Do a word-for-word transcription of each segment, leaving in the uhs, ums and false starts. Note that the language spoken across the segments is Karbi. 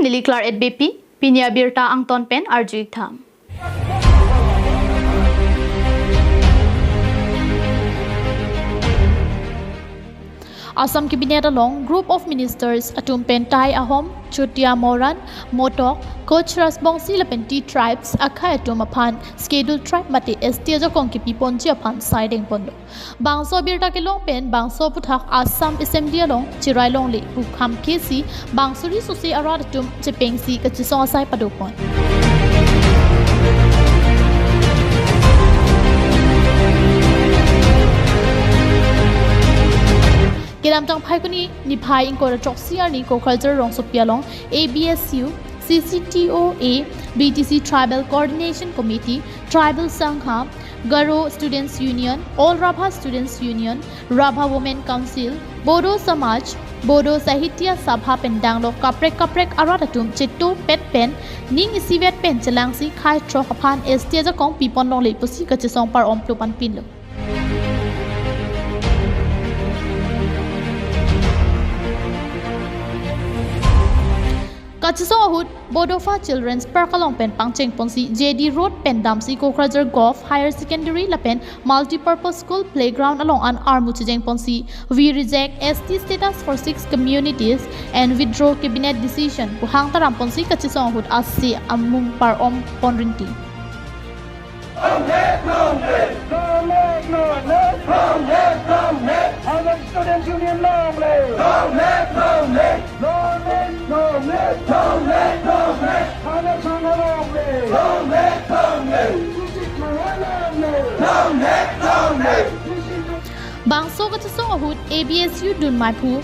Neli Claret Beypi, pini abirta angton pen arju-ik tha. Assam Cabinet along Group of Ministers atum pen Tai Ahom, Chotia Mauran, Motok, Koch Rajbongsi lapen Tea Tribes akhei atum aphan Scheduled Tribe mate S T ajakong kipi ponji aphan sai dengponlo. Bangso abirta kelong pen bangso aphuthak Assam Assembly along cherai longle pu kham khesi bangso ri sose arat atum chepengsi kachesong asai padopon. Kedamtang Phaikuni niphai ingkoi ra throksi arni Kokrajhar rongsopi along A B S U, C C T O A, B T C Tribal Coordination Committee, Tribal Sangha, Garo Students Union, All Rabha Students Union, Rabha Women Council, Bodo Samaj, Bodo Sahitya Sabha pen danglok kaprek kaprek arat atum chetupet pen ning isivet pen chelangsi khei throk aphan S T ajakong pipon longle pusi kachesong par-om plupan pinlo. Kachesong ahut Bodofa Children's Park along pen pangcheng ponsi J D Road pen damsi Kokrajhar Govt Higher Secondary lapen Multipurpose School playground along an armu chejeng ponsi "We reject S T status for six communities and withdraw cabinet decision" pu hang taram ponsi kachesong ahut ase amung par-om pon rinti. Long live, long live! Long live, long live! Long live, long live! Higher Students Union, long live! Long live, long live! Long live, long live! Long live, long live! Higher Sangha, long live! Long live, long live! C C T O A, long live! Long live, long live! Bangso kachesong ahut A B S U dunmai aphu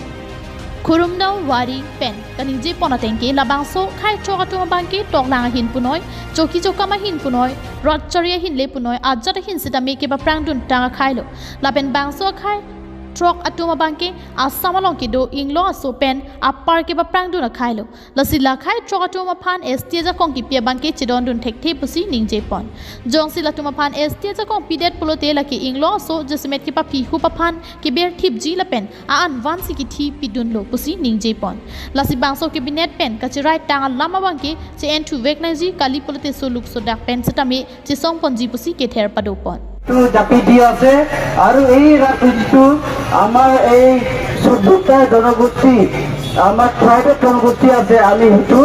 Khurumdao Wari pen kaningje pon ateng ke labangso khei throk atum abangke toklang ahin punoi, choki chokam ahin punoi, rat chari ahin le punoi, ajat ahin sitame kepaprang dun tang akhailo. Lapen bangso khei throk atum abangke Assam along kedo inglong aso pen apar kepaprang dun akhailo. Lasi la khei throk atum aphan S T ajakong kipi abangke chedon dun thekthe pusi ningje pon. Jongsi latum aphan S T ajakong pidet pulote lake inglong aso jasemet kepaphi hup aphan keber thipji lapen a-an vansi kithi pidunlo pusi ningje pon. Lasi bangso cabinet pen kacherai tang alam abangke che-en thuvek nangji, kali pulote soluk sodak pen setame chesong ponji pusi kether padopon. টো জাপি দি আছে আৰু এই ৰাজনীতিটো আমাৰ এই চৈধ্যটা জনগোষ্ঠী, আমাৰ ট্ৰাইবেল জনগোষ্ঠী আছে, আমি সেইটো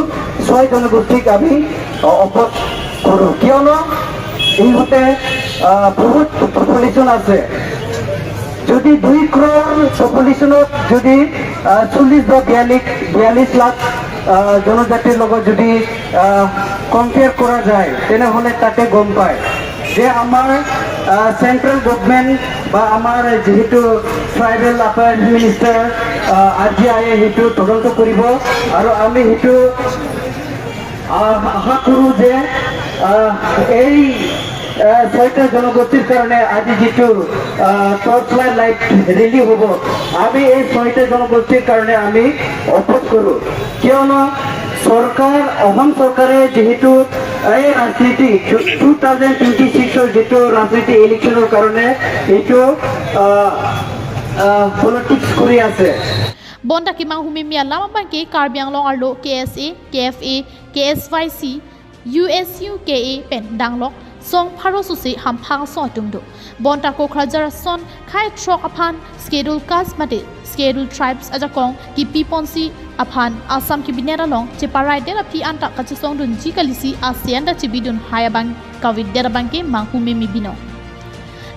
ছয় জনগোষ্ঠীক আমি অ-, অপোজ কৰোঁ। কিয়নো ইহঁতে, আহ, বহুত পপুলেশ্যন আছে। যদি দুই ক্ৰ'ৰ পপুলেশ্যনত যদি, আহ, চল্লিছ বা বিয়াল্লিছ, বিয়াল্লিছ লাখ, আহ, জনজাতিৰ লগত যদি, আহ, কম্পেয়াৰ কৰা যায়, তেনেহ'লে তাতে গম পায় যে আমাৰ, আহ, চেণ্ট্ৰেল গভৰ্ণমেণ্ট বা আমাৰ যিহেতু ট্ৰাইবেল এফেয়াৰ্ছ মিনিষ্টাৰ, আহ, আৰ টি আইয়ে সেইটো তদন্ত কৰিব আৰু আমি সেইটো আহ, আশা কৰোঁ যে, আহ, এই, আহ, ছয়টা জনগোষ্ঠীৰ কাৰণে আজি যিটো, আহ, টৰ্চ লাইট ৰেলী হ'ব, আমি এই ছয়টা জনগোষ্ঠীৰ কাৰণে আমি অপোজ কৰোঁ। কিয়নো চৰকাৰ, অসম চৰকাৰে যিহেতু এই ৰাজনীতি টু থাউজেণ্ড টুৱেণ্টি ছিক্সৰ যিটো ৰাজনীতি ইলেকশ্যনৰ কাৰণে এইটো, আহ, আহ, পলিটিক্স কৰি আছে। Bonta kemanghu meme alam abangke Karbi Anglong arlo K S A, K F A, K S Y C, U S U K A pen danglok song pharo sose hamphang song atum do. Bonta Kokrajhar ason khei throk aphan Scheduled Caste mate Scheduled Tribes ajakong kipi ponji aphan Assam Cabinet along cheparai det aphi anta kachesong dunji kalisi ase anta chebi dun hai abang kave det abangke manghu meme binong.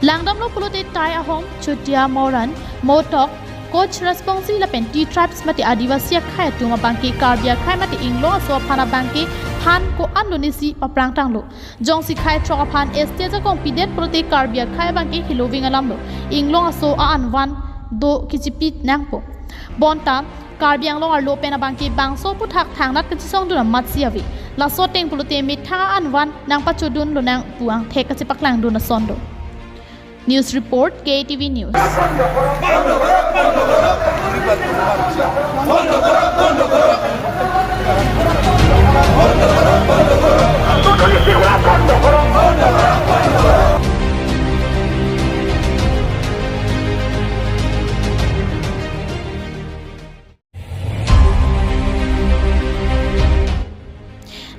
Langdamlo pulote Tai Ahom, Chotia Mauran, Motok, Koch Rajbongsi lapen Tea Tribes mate Adivasi akhei atum abangke Karbi akhei mate inglong aso aphan abangke phan ko-an lonesi paprang tanglo. Jongsi khei throk aphan S T ajakong pidet pulote Karbi akhei abangke hiloving alamlo. Inglong aso a-an van do kichipi nangpo. Bonta Karbi Anglong arlo pen abangke bangso aphuthak thangnat kachesong dun amatsi ave. Laso ateng pulote methang a-an van nangpachodun lonang pu angthek kachepaklang dun ason do. News report, K T V News.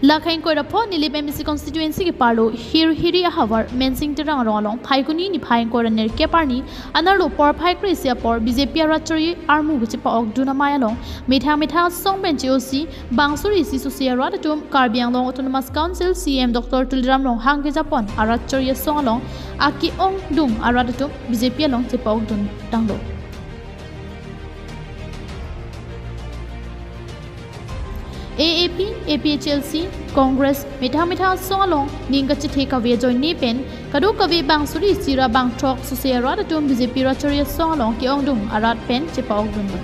Lakhai ingkoi ra pho Nilip M A C constituency keparlo Hirhiri ahavar Mensing Terang arong along Phaikuni niphai ingkoi ra nerkep arni anerlo porphai kre-isi apor B J P arat chori armu kachepa-okdun amei along methang methang asong pen che-osi bang suri isi sose arat atum Karbi Anglong Autonomous Council C E M Doctor Tuliram Ronghang kejapon arat chori asong along ake-ongdung arat atum B J P along chepa-okdun tanglo. A A P, A P H L C, Congress, methang methang asong along ning kachethe kave ajoine pen kadokave bang suri isi ra bang throk sose arat atum B J P rat chori asong along ke-ongdung arat pen chepa-okdunlo.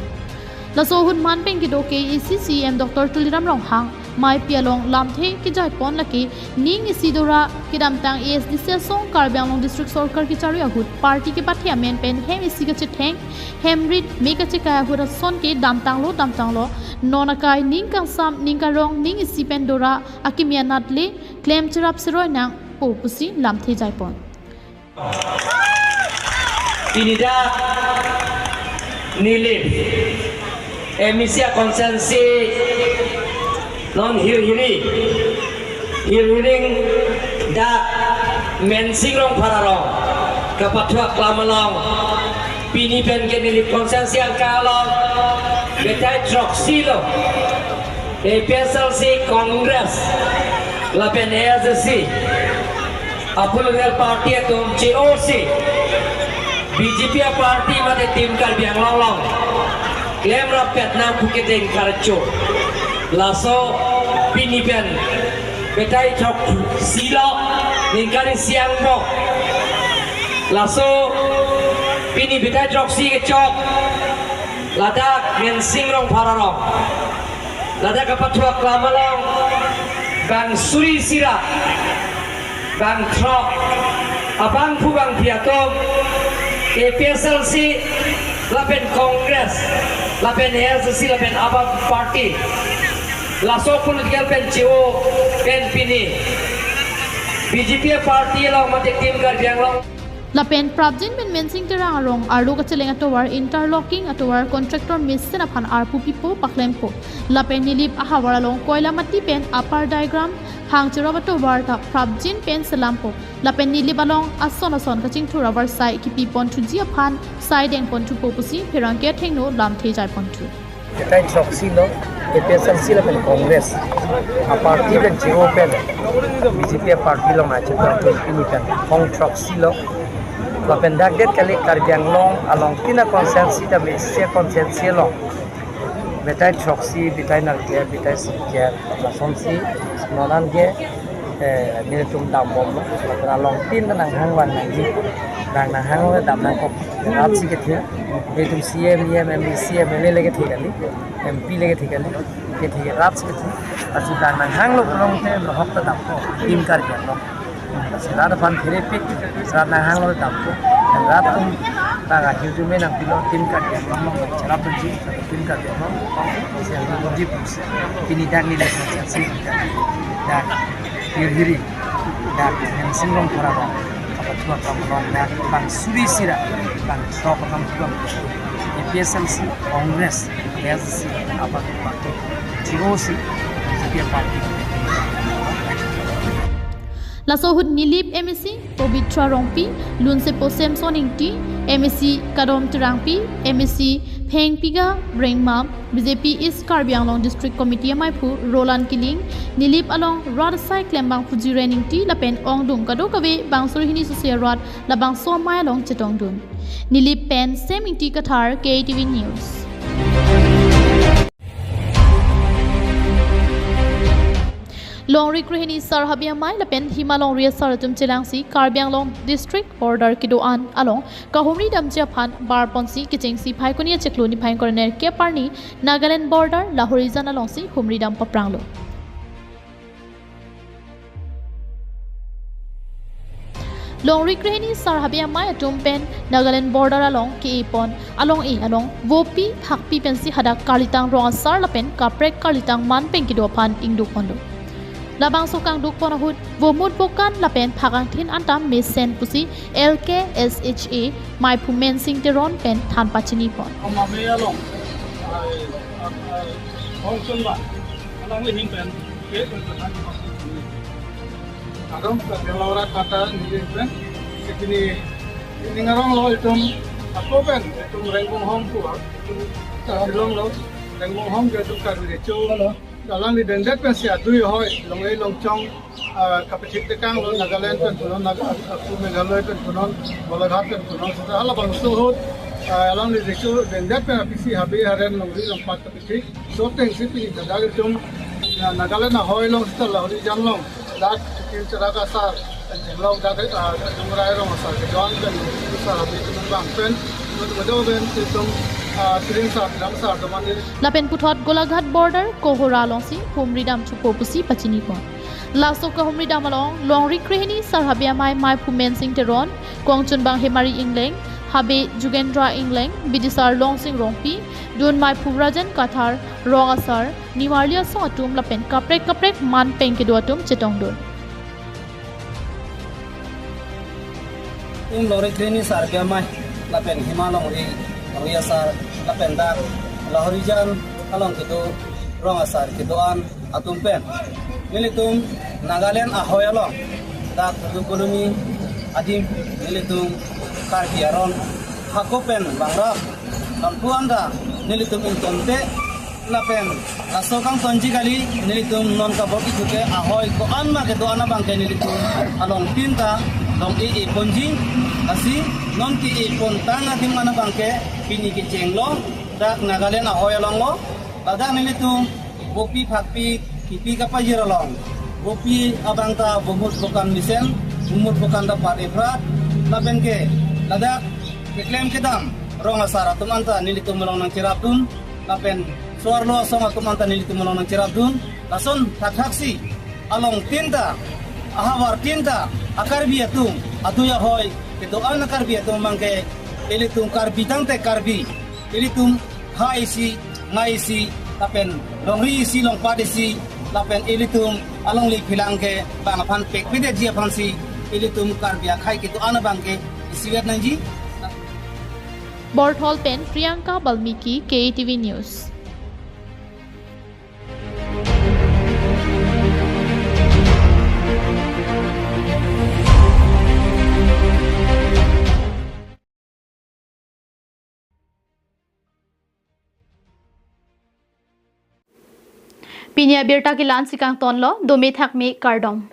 Laso ahut man pen kedo K A A C C E M Doctor Tuliram Ronghang maipi along lamthe kejaipon lake ning isi dora kedamtang A S D C asong Karbi Anglong District Sorkar kechari ahut party kepathe amen pen hem isi kachetheng hem rit me kachekai ahut ason ke damtanglo damtanglo, non akai ning kangsam ning karong ning isi pen dora akimi anatle klem cherap seroi nangpo pusi lamthe jaipon. Pini dak Nilip M A C constituency non Hirhiri, Hirhiri dak Mensing Rongphar arong kapathu aklam along pini pen ke Nilip constituency angka along betai throksi lo A P H L C, Congress lapen A S D C a-political party atum che-osi B J P a-party mate Team Karbi Anglong along klem rapet nang pu kedeng karcho. Laso pini pen betai throksi lo, ningkan isi angbong. Laso pini betai throksi kechok ladak Mensing Rongphar arong ladak kapathu aklam along bang suri isi ra bang throk abangphu bangphi atum A P H L C lapen Congress lapen A S D C lapen a-party, laso political pen che-o pen pini B J P a-party along mate Team Karbi Anglong. Lapen prapjin pen Mensing Terang arong arlo kacheleng atovar interlocking atovar contractor mesen aphan arpu pipo paklempo. Lapen Nilip ahavar along koila mati pen upper diagram hang cherap atovar ta prapjin pen selampo. Lapen Nilip along ason ason kachingthur avarsai kipi ponthuji aphan sai deng ponthupo pusi pherangke athengno lamthe jai ponthu. Betai throksi lo, A P H L C lapen Congress a-party pen che-o pen B J P a-party along achepa pini pen hong throksi lo. Lapen dak det kali Karbi Anglong along tina constituency ta me isi constituency along betai throksi, betai nerkep, betai sirkep, lasonsi non an ke eh, nelitum dambomlo, lapen along tin nanghang vang nangji, bang nanghang le dam nangkok, rat si kethe, nelitum C E M, E M, M A C, M L A le kethe kali, M P le kethe kali, kethe rat si kethe, lasi bang nanghanglo pulote, rohok ta dampo, Team Karbi Anglong. Rat aphan pherepik, rat nanghanglo dampo, rat atum bang ahirjume nangpilo, Team Karbi Anglong, cherap penji, Team Karbi Anglong, si ang di pus, pini dak Nilip si, dak Hirhiri, dak Mensing Rongphar arong kapathu aklam along dak bang suri isi ra bang throk akam thubang A P H L C, Congress, A S D C, a-party, party, che-osi B J P a-party. Laso ahut Nilip M A C Pabitra Rongpi, Lunsepo Samson Ingti, M A C Kadom Terangpi, M A C Phengpiga Brengma, B J P East Karbi Anglong District Committee amaiphu Roland Killing, Nilip along rat asai klembang Phujiren Ingti lapen ongdung kadokave bang suri hini sose arat labangso amei along chetongdun. Nilip pen Sem Ingti Kathar, K T V News. Longri krehini sar habe amei lapen hima longri asar atum chelangsi Karbi Anglong District border kedo-an along kahumri damji aphan barponsi kechengsi Phaikuni achiklo niphai ingkoi ra nerkep arni Nagaland border Lahorijan alongsi humri dam papranglo. Longri krehini sar habe amei atum pen Nagaland border along ke-epon along-e along vopi phakpi pensi hadak karlitang rong asar lapen kaprek karlitang man pen kedo aphan ingdukponlo. Labangso kangdukpon ahut vomut vokan lapen phak angthin anta mesen pusi L K S H A maiphu Mensing Teron pen than pachinipon. Hongchunma, alangli hing pen, ke, Adam, Karbi Anglong arat kata neli pen, pini, pini ngarong lo itum, ako pen, itum Rengbonghom pu, itum Karbi Anglong lo, Rengbonghom ke itum Karbi Recho lo. Alangli dengdet pensi adui ahoi, longle longchong, ah, kapethik tekang lo, Nagaland pen punon, Naga, ah, Meghalaya pen punon, Golaghat pen punon, seta halabangso ahut, ah, alangli Recho dengdet pen apisi habe haren longri longpat kapethik. So atengsi pini dak itum, ah, Nagaland ahoi along seta Lahorijan along, dak Tikin Charak asar, pen chenglok dak, ah, Dungrai rong asar kedo-an pen, asar habe itum bang pen, itum kedo pen itum, ah, Siring sar, Tiram sar, teman ini. Lapen puthot Golaghat border Kohora alongsi humri dam thupo pusi pachini pon. Laso kehumri dam along, longri krehini sar habe amei Maiphu Mensing Teron, kongchunbang Hemari Engleng, habe Jugendra Engleng, bidisar Longsing Rongpi, dun Maiphu Rajan Kathar, rong asar, nimarli asong atum lapen kaprek kaprek man peng kedo atum chetongdun. Itum longri krehini sar habe amei, lapen Hema longri, longri asar, lapen dak Lahorijan along kedo rong asar kedo-an atum pen, nelitum Nagaland ahoi along, dak Dukoloni adim, nelitum Karbi aron hako pen bangrap, non pu anta nelitum ingtonte, lapen laso kangtonji kali, nelitum non kabor-i thuke ahoi ko-an ma kedo-an abangke nelitum along tinta long e e ponji, lasi non ke e pon tang adim an abangke pini kecheng lo, dak Nagaland ahoi along lo, ladak nelitum bopi phakpi kipi kapajir along, bopi abang ta bomut bokan mesen, bomut bokan ta par eprat, lapen ke ladak keklem kedam rong asar atum anta nelitum along nangcherapdun, lapen so-arlo asong atum anta nelitum along nangcherapdun, lason thakthak si along tinta ahavar tinta a-Karbi atum adui ahoi kedo-an a-Karbi atum abangke ilitum Karbi tangte Karbi, ilitum ha isi, ngai isi, lapen longri isi, longpat isi, lapen ilitum alongle phelang ke bang aphan pekpedetji aphansi ilitum Karbi akhei kedo-an abangke isivet nangji. Borthol pen Priyanka Balmiki, K A T V News. Pini abirta ke la-ansi kangtonlo, dome thakme, kardom.